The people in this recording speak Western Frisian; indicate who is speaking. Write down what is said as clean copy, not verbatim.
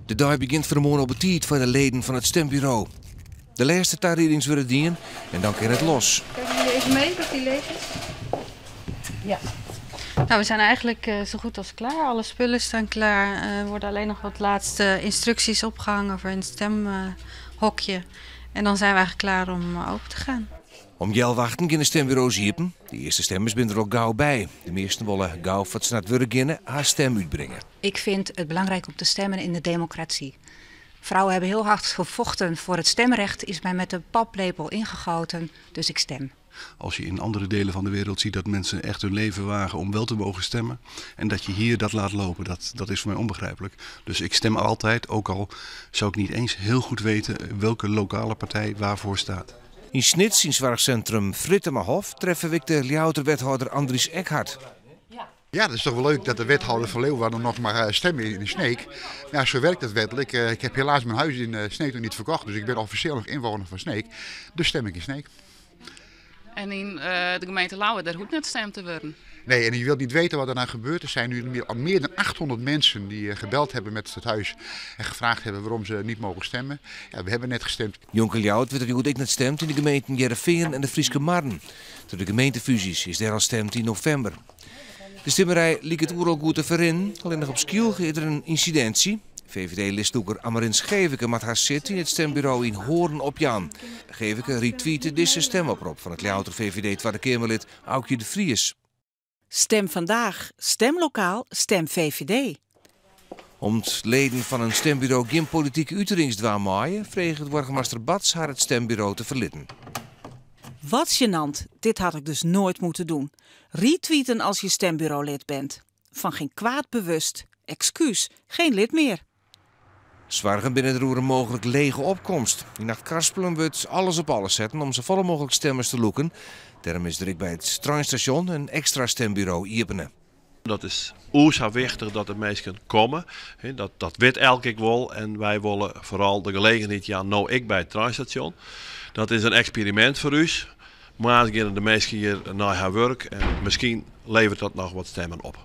Speaker 1: De dei begjint fan 'e moarn al betiid foar de leden fan it stemburo. De lêste tariedings wurde dien en dan kin it los.
Speaker 2: Kijken jullie even mee dat die leeg is? Ja. Nou, we zijn eigenlijk zo goed als klaar. Alle spullen staan klaar. Er worden alleen nog wat laatste instructies opgehangen voor in het stemhokje. En dan zijn we eigenlijk klaar om open te gaan.
Speaker 1: Om healwei achten geane de stemburo's iepen. De earste stemmers binne der al gau by. De measten wolle gau foar't se nei it wurk geane har stim útbringe.
Speaker 3: Ik vind het belangrijk om te stemmen in de democratie. Vrouwen hebben heel hard gevochten voor het stemrecht, is mij met de paplepel ingegoten, dus ik stem.
Speaker 4: Als je in andere delen van de wereld ziet dat mensen echt hun leven wagen om wel te mogen stemmen en dat je hier dat laat lopen, dat is voor mij onbegrijpelijk. Dus ik stem altijd, ook al zou ik niet eens heel goed weten welke lokale partij waarvoor staat.
Speaker 1: Yn Snits, yn soarchsintrum Frittemahof, treffe wy de Ljouwerter wethâlder Andries Ekhart.
Speaker 5: Ja, dat is toch wel leuk dat de wethouder van Leeuwarden nog mag stemmen in Sneek. Maar ja, zo werkt dat wettelijk. Ik heb helaas mijn huis in Sneek nog niet verkocht, dus ik ben officieel nog inwoner van Sneek. Dus stem ik in Sneek.
Speaker 6: En yn de gemeente Ljouwert, dêr hoecht net stimd te wurden.
Speaker 5: Nee, en je wilt niet weten wat er nou gebeurt. Er zijn nu al meer dan 800 mensen die gebeld hebben met het huis en gevraagd hebben waarom ze niet mogen stemmen. Ja, we hebben net gestemd.
Speaker 1: Njonken Ljouwert wurdt der hjoed ek net stimd yn de gemeenten Hearrenfean en de Fryske Marren. Troch de gemeentefusies is dêr al stimd yn novimber. De stimmerij liket oeral goed te ferrinnen. Allinnich op Skylge is der in ynsidintsje. VVD-listlûker Amarins Geveke moat har sit yn it stemburo yn Hoorn opjaan. Geveke retweete dizze stemoprop fan it Ljouwerter VVD Twadde Keamerlid Aukje de Vries.
Speaker 7: Stem vandaag, stem lokaal, stem VVD.
Speaker 1: Om't leden fan in stemburo gjin politike uterings dwaan meie, freget boargemaster Bats har it stemburo te ferlitten.
Speaker 7: Wat gênant, dit had ik dus nooit moeten doen. Retweeten als je stembureaulid bent. Van geen kwaad bewust. Excuus, geen lid meer.
Speaker 1: Soargen binne der oer in mooglik lege opkomst. Yn Achtkarspelen wurdt alles op alles setten om safolle mooglik stemmers te lûken. Dêrom is der ek by it treinstasjon in ekstra stemburo iepene.
Speaker 8: Dat is o sa wichtich dat de minsken komme. Dat wit elk ek wol. En wy wolle foaral de gelegenheid jaan, no ek by it treinstasjon. Dat is in eksperimint foar ús. Moarns geane de minsken hjir nei har wurk en miskien leveret dat noch wat stimmen op.